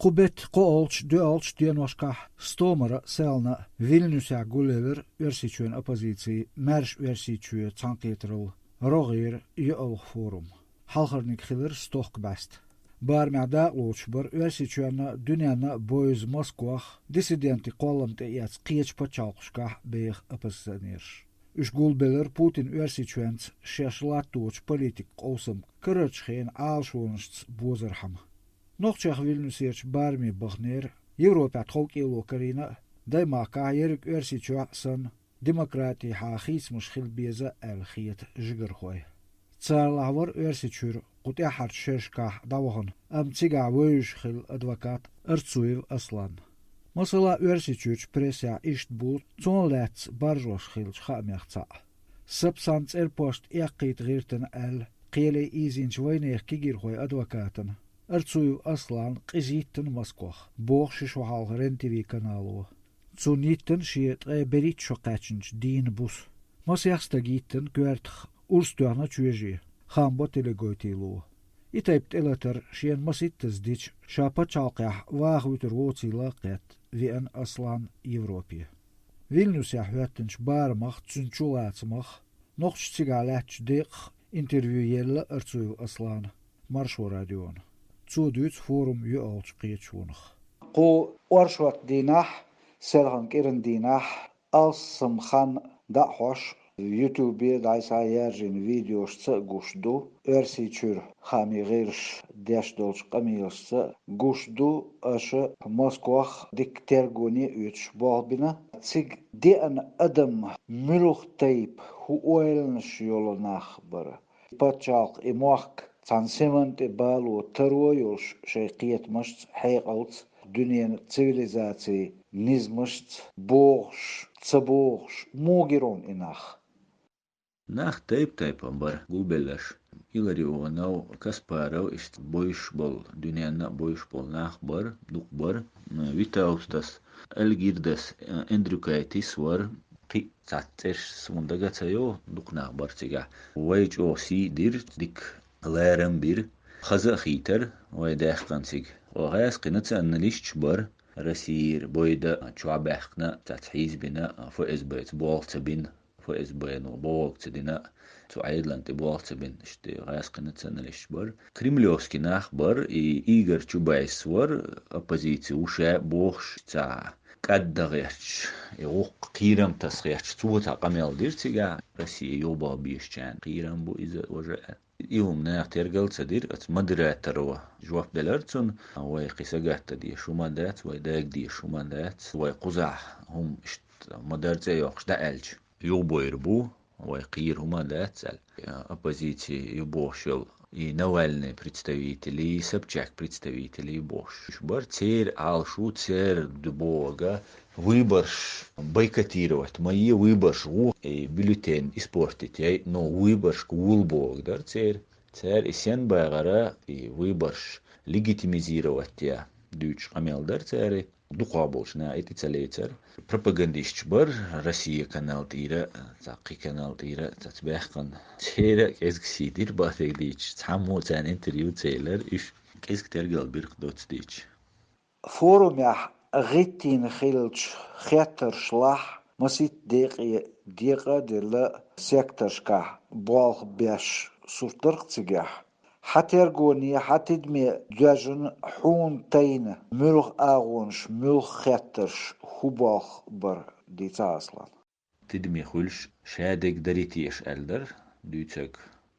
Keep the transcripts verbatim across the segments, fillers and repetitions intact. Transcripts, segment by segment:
Кху бетта кхоалгӀачу, доьалгӀачу деношкахь стомара а, селхана а Вильнюсехь гулъелира Оьрсийчоьнан оппозицин «Маьрша Оьрсийчоь» цхьаьнакхетаралла рогӀера йоьалгӀа форум. Хьалхарниг хилира стохка бӀаьста. Барамехь дакъалоцуш бара Оьрсийчоьнна а, дуьненна а бевза Москох диссидентийн кхоллам тӀеэцна кхечу пачхьалкхашкахь беха оппозиционераш. Уьш гулбелира Путин Оьрсийчоьнца шаьш латточу политикан къовсам карарчу хенан Ӏалашонашца бозархьама. Нохчех Вильнюсерчу бараме баханера, Европехь тховкӀело карийна а, даймахкахь ерриг Оьрсийчохь а санна, демократехьа хийцамаш хила беза аьлла хета жигархой. Царалахь вара Оьрсийчуьра кху тӀаьххьарчу шерашкахь дӀавахана, амма цигахь вевзаш хилла адвокат Арцуев Аслан. Масала, Оьрсийчуьрчу прессехь иштта бу цунах лаьцна баржош хиллачу хаамех цхьаъ. Сапсан цӀерпошт эккхийта гӀиртина аьлла, кхеле ийзинчу вайнехан кегийрхойн адвокатана Арцуев Аслана къиза йиттина Москох, боху ши шо хьалха РЕН-ТВ канало. Цунна йиттина шен ткъе берхӀитта шо кхаьчначу дийнан буса. Масех стага йиттина коьртах, урс тоьхна чоьже, хаам бо телегойтийло. И тайпа тӀелатар шена масийттаза дича, ша пачхьалкхехь ваха вуьтур воцийла а кхетта, веана Аслан Европе. Вильнюсехь хӀоьттинчу барамах, цуьнан чулацамах, нохчаша цигахь лаьттачу декъах интервью елла Арцуев Аслана Маршо радиона. Цо дуьйцу форум йоьалгӀачу кхечу вонах. Кху оршот дийнахь, селхана кӀиран дийнахь, алссам хан дӀа а хьош, ютубе дӀасхьа а яржийна видеошца а гуш ду, Оьрсийчуьра хаамийн гӀирсаша деш долчу къамелашца а гуш ду аша Москох дикка тергоне а оьцуш болх бина. Цига деана адам муьлха тайпа, хӀун ойланаш йолу нах бара? Пачхьалкх, и мохк цхьана синан тӀе бало таро йолуш шайн кхетамашца, хьекъалца, дуьненан цивилизацин низамашца богӀуш, ца богӀуш, муха гира хьуна и нах? Нах тайп-тайпана бара гулбелларш. Илларионов, Каспаров, иштта бовзуш болу, дуьненна а бовзуш болу нах бара, дукха бара. Витаустас, Альгирдас, Эндрюкайтис вара. Кхин а цхьацца цӀераш суна дага ца йо, дукха нах бара цигахь. Вай чӀогӀа сий а дира, дика ларам а бира. Хаза а хийтара вай даьхкина цига. Оха гӀаьскхи националисташ бара. Россияра бойда чохь баьхкина, цаьрца хьийзабина, ФСБ-ца болх ца бина, ФСБ-но бохург ца дина, цу Ӏедална тӀе болх ца бина, иштта гӀаьскхи националисташ бара. Кремлевский нах бара, и Игорь Чубайс вара, оппозици ву ша бохуш, цхьа кӀадда гӀерташ, и гӀуккха кхерам таса гӀерташ, цо цхьа къамел дира цигахь, Россия юхабаха безачарна кхерам бу иза, важа аьлла. И хӀума наха тергал ца дира, оцу модераторо жоп делара цунна, вай кхин сагатта дезаш хӀума дац, вай дага дезаш хӀума дац, вай кхузахь хӀума иштта ма-дарра цӀе йоккхуш дӀааьлча, юхабойр бу, вай кхера хӀума дац аьлла. Оппозици ю бохуш йолу и Навальный представители, и Собчак представители бохуш бара, церан Ӏалашо, церан ду бохург выборш бойкотировать ма е, выборш гӀо, и бюллетень испортить яй, но выборшка вула бохург дара церан. Цара и сенна багӀара, и выборш легитимизировать я дуьйцуш къамел дара церан. Дукхах болчу наха и тӀе ца лецара. Пропагандисташ бара, Россия канал тӀера, цхьа кхин канал тӀера, цаьрца баьхкина. Церан а кӀезиг сий дира, бахьаниг дийцича, цхьаммо царна интервью ца елара, уьш кӀезиг тергал бира доцца дийцича. Форумехь гӀиттийна хиллачу хеттаршлахь масийтта декъе декъа а делла, секторшкахь болх беш сурт дара-кх цигахь. Хьан тергоне, хьан тидаме доьжна, хьуна тайна муьлха агӀонаш, муьлха хеттарш, хӀун болх бара, дийца, Аслан? Тидаме хуьлуш, шадерг дарий теша аьлла дара дуьйцург.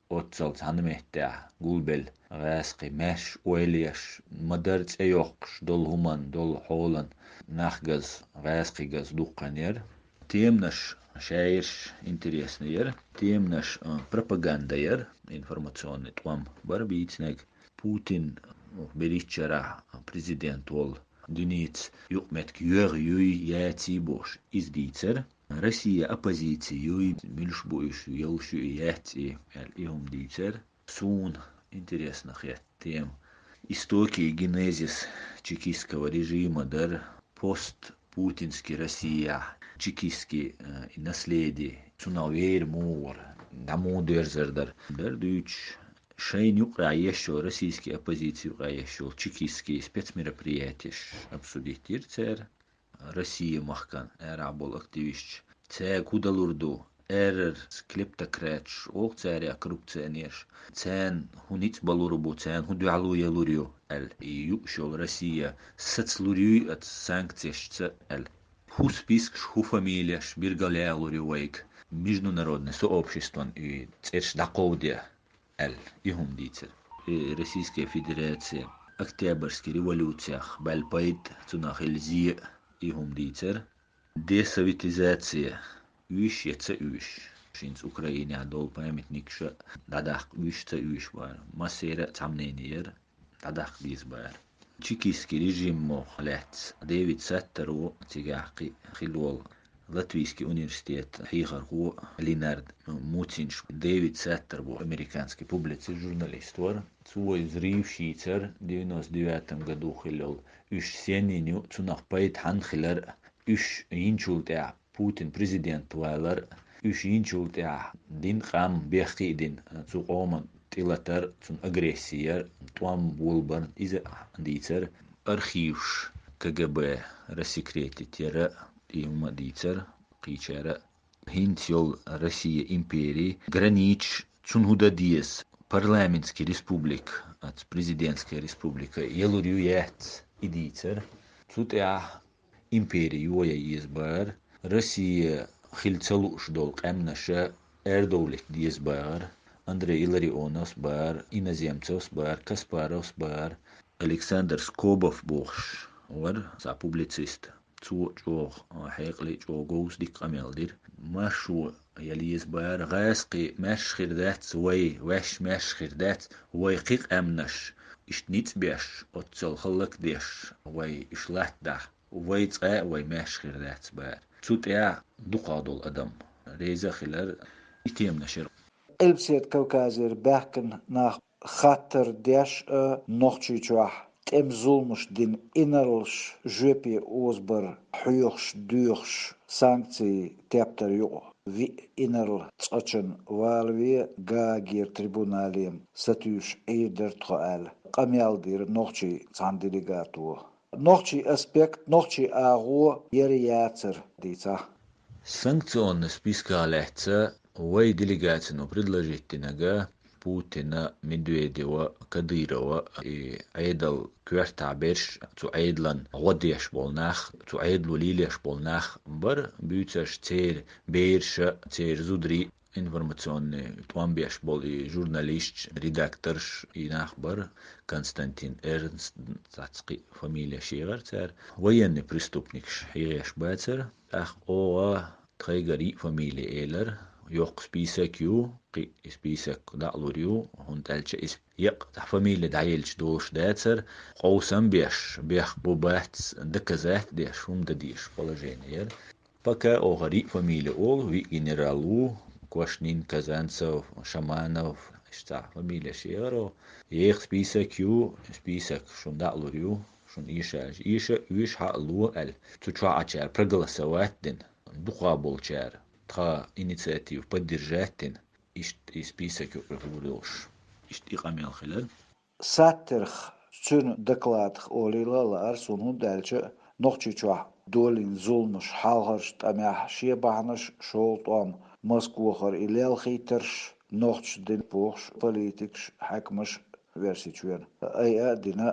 Оццал цхьана меттехь гулбелла гӀаьскхи, маьрша ойла еш, ма-дарра цӀе йоккхуш долу хӀуманна, долу хьолана нах гац, гӀаьскхи гац дуккха хан яра. Теманаш шаьш интересно яра. Теманаш, а, пропаганда яра, информационный тӀом бара бийцинарг. Путин, ну, берхӀитта шарахь президент волу, дуьненца юкъаметтиг йоьгӀу юй, яций бохуш, иза дийцара. Россия оппозици юй, муьлш бу уьш, йолуш ю и, яц и, аьлла, и хӀума дийцара. Суна интересно хетта тема. Истоки и генезис чекистского режима дара, пост-путинский Россия, чекистский, э, и наследие, цунах вер муха вара, дӀа муха доьрзар дара. Дара дуьйцуш, шайна юкъе еш йола, российский оппозиция юкъе еш йола чекистский спецмероприятеш обсудить йира цара. Россия махкан арахь болу активисташ. Цаьрга хӀун далур ду? Эррар клептократаш олу цаьрах, коррупционераш. Царна хӀун ницкъ балур бу, царна хӀун дуьхьало ялур ю аьлла, и юуш йолу Россия сацалур юй оцу санкцешца аьлла. ХӀун спискаш, хӀун фамилеш биргал ялур ю вайга, международный сообществон и цӀераш дӀакховдо аьлла, и хӀума дийцар. И Российская Федерация Октябрьский революциях баьлла пайда, цунах хилла зе, и хӀума дийцар. Десоветизация, уьш я ца уьш, хӀинца Украинехь долу памятникаш дӀадаккха уьш, ца уьш бара, массеран а цхьа мнение яра, дӀадаккха деза бара. Чекистский режимах лаьцна Дэвид Саттар ву, цигахь кхин хилла волу Латвийский университет хьехархо Ленард Муцинш. Дэвид Саттар ву американский публицист, журналист вара. Цо вай взрыв шийцар девяносто девятом году хилла йолу. Уьш сеннина ю, цунах пайда хьанна хилар, уьш йинчул тӀаьхьа Путин президент валар, уьш йинчул тӀаьхьа дина къам бехке а дина, цу къоман тӀелатар, цунна агрессия яр, тӀом болабар, иза дийцар. Архиваш КГБ рассекретить яра, и хӀума дийцар кхечара. ХӀинца йолу Россия импери границаш, цунна хӀун дан деза, парламентский республика, аца президентская республика ялур ю, яц, и дийцар. Цу тӀехь импери йоха еза бара. Россия хила ца лууш долу къаьмнаша арадовлийта деза бара. Андрей Илларионовс бара, Иноземцевс бара, Каспаровс бара, Александр Скобов бохуш вара, цхьа публицист. Цо чӀогӀа хьекъале, чӀогӀа говза, дика къамел дира. Маршо яла еза бара, гӀазкхий маьрша хир дац вай, ваьш маьрша хир дац, вай кхин къаьмнаш, иштта ницкъ беш, оццул хӀаллакдеш, вай уьш латтадахь, вай цкъа а вай маьрша хир дац бара. Цу тӀехь дукхах долу адам реза а хилар, и теманаш яра. Къилбаседа Кавказера баьхкина нах хаттар деш а, Нохчийчохь тӀеман зуламаш дина инарлаш жоьпе озабар хьоьхуш, доьхуш, санкцийн тептар юкъа виъ инарла цкъачунна валаве, Гаагера трибунале сатуьйсуш Ӏийр дара тхо аьлла, къамел дира нохчийн цхьана делегато. Нохчийн аспект, нохчийн агӀо яра, яцара дийцахь. Санкционный списках лаьцна вай делегацино предложить динарг Путина, Медведева, Кадырова и Ӏедал коьртахь берш, цу Ӏедалан гӀо деш болу нах, цу Ӏедало лелош болу нах бара, буьйцурш церан бераш а, церан зударий, информационный тӀом беш болу и журналисташ, редакторш, и нах бара, Константин Эрнст, цхьацца кхин фамилеш яра церан, военный преступникаш хьехош бацара, тӀаккха оха тхайгара йиъ фамили элира, йоккха список ю, кхин и список дӀа а лур ю, хӀунда аьлча иза еккъа цхьа фамили дӀаелча долуш дацара, къовсам беш, бехк бу-бац доказать деш, хӀума дан дезаш положение яра. Пока оха йиъ фамили олу, виъ генерал ву, Квашнин, Казанцев, Шаманов, иштта цхьа фамилеш яра. Еккъа список ю, список шуна дӀа а лур ю, шуна эша, эша, уьш хьа а ло аьлла. Цу чохь Ӏачара проголосовать дина, дукха болчара тхан инициативу поддержать дина, иштта и список юкъахь лур йолуш. Иштта и къамел хилар. Саттерах, цуьнан докладах олийла а лаара суна, хӀунда аьлча Нохчийчохь долийна зуламаш, хьалхарчу тӀамехь шен бахьанаш, шолгӀа тӀом Москвахара и лелхийтарш, нохчашна дина бохуш, политикаш, хьаькамаш версичу вена. Айа а дина,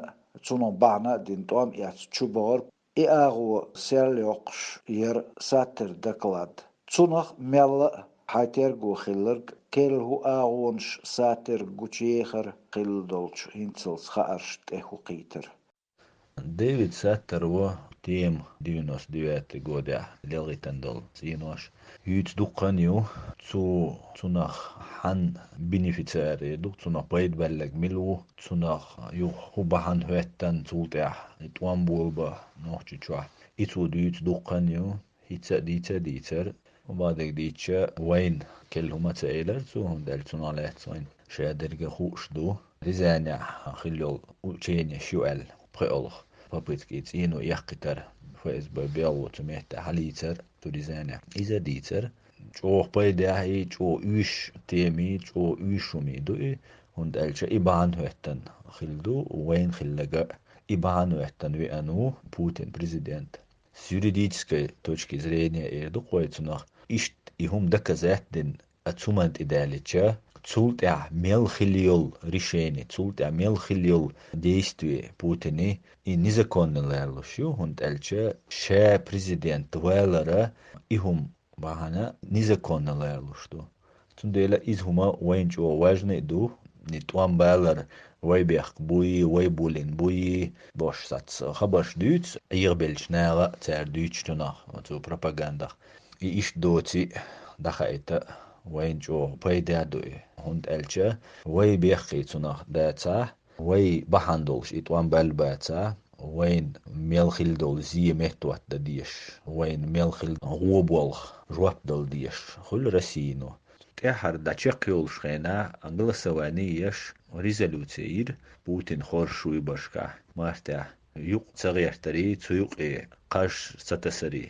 цунах бахьана а дина, тӀом эцна чу бахара. И агӀо серлайоккхуш яра Саттеран доклад. Цунах мелла а хьайн терго хилларг, керла хӀун агӀонаш Саттеран гучуехара хилла долчу хӀинцалц хаарш тӀе хӀун кхийтира. Дэвид Саттар ву тема девяносто девятый годехь лелхийтина долу цӀенош. Юьйцу дуккха а ю, цу, цунах хьан бенефициари ду, цунах пайда баьлларг мила ву, цунах юха хӀун бахьана хӀоьттина, цул тӀаьхьа тӀом болабан Нохчийчохь. И цо дуьйцу дуккха а ю, хӀинца а дийца а дийцар. Бадерг дийцча, вайна керла хӀума ца элира цо, хӀунда аьлча цунах лаьцна вайна шадерг а хууш ду. Рязанехь хилла йолу ученеш ю аьлла, пхоьалгӀа попытка и цӀено эккхийтар, ФСБ белхо цу метте хьалийцар, цу Рязанехь. Иза дийцар. ЧӀогӀа пайдехь и, чӀогӀа уьш тема и, чӀогӀа уьш хӀума и ду и. ХӀунда аьлча и бахьана хӀоьттина хилла ду, вайна хилларг а, и бахьана хӀоьттина веана ву Путин президент. С юридической точки зрения эр ду-кх вай цунах, иштта и хӀума доказать дина, а цу ман тӀе даьллича, цул тӀаьхьа мел хилла йолу решение, цул тӀаьхьа мел хилла йолу действие Путина, и незаконно лоруш ю, хӀунда аьлча ша президент валар а и хӀума бахьана незаконно лоруш ду. Цундела иза хӀума вайна чӀогӀа важный ду, и тӀом балар, вай бехк буй, вай буллина буй, бохуш сац хабарш дуьйцу, Ӏехабеллачу наха а цара дуьйцучунах, оцу пропагандах. И иштта доций дӀахаийта вайна чӀогӀа пайда а ду и, хӀунда аьлча вай бехке цунах дацахь, вай бахьана долуш и тӀом балла бацахь, вайна мел хилла долу зе меттахӀотта дан дезаш, вайна мел хилла гӀо болх жоп дала дезаш хуьлу Россино. ТӀаьххьара дӀа чекхйолуш хенахь голосование еш резолюци йира Путин хоржуш вуй башкахь мартехь, юкъ ца гӀертарий, цу юкъе кхаж ца тасарий.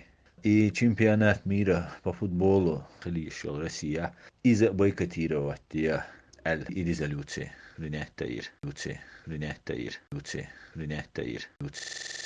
И чемпионат мира по футболу хила йиш йолу Россия, иза а бойкотировать де аьлла и резолюци принять йира, резолюци принять йира, резолюци принять йира, резолюци.